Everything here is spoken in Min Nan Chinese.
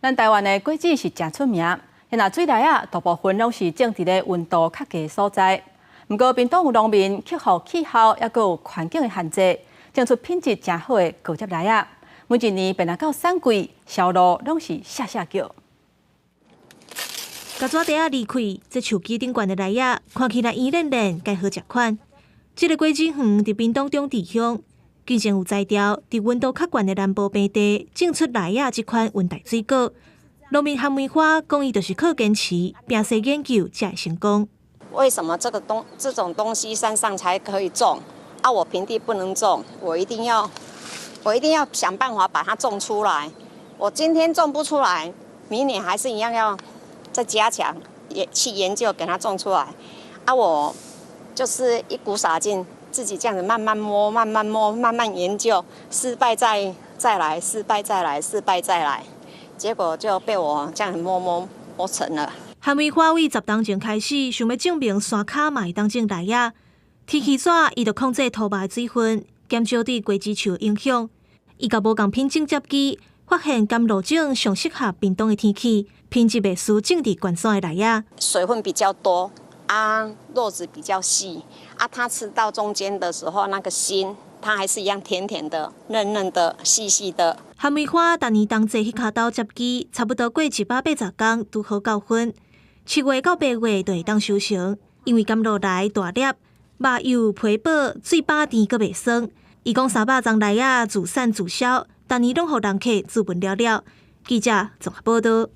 咱台灣的果子是誠出名，但若水梨仔，大部分攏是種佇咧溫度較低所在。毋過屏東有農民克服氣候猶閣有環境的限制，種出品質誠好的高級梨仔。每一年便若到產季，銷路攏是嚇嚇叫。共紙袋仔離開，這樹枝頂懸的梨仔，看起來圓輪輪，蓋好食款。這个果子園佇屏東長治鄉，之前有才調，佇溫度較懸的南部平地種出梨仔這款溫帶水果。農民韓梅花講，伊就是靠堅持、拚勢研究才會成功。為什麼這種東西山上才可以種，啊，我平地不能種？我一定要想辦法把它種出來。我今天種不出來，明年還是一樣要再加強研去研究，給它種出來。啊，我就是一股傻勁，自己這樣子慢慢摸、慢慢摸、慢慢研究，失敗再來，失敗再來，失敗再來，結果就被我這樣摸摸摸成了。韓梅花為10冬前開始，想欲證明山跤嘛會當種梨仔。天氣熱，伊就控制土肉的水分，減少對果子樹的影響。伊共無仝品種接枝，發現甘露種上適合屏東的天氣，品質袂輸種佇懸山的梨仔。水分比較多，啊，肉質比較細，啊，它吃到中間的時候，那個心，它還是一樣甜甜的、嫩嫩的、細細的。韓梅花逐年冬季彼跤豆接枝，差不多過180天，拄好到分。7月到8月就會當收成，因為甘露梨大粒，肉幼皮薄，水飽甜閣袂酸。伊講300鏨梨仔自產自銷，逐年攏予人客自問了了。記者綜合報導。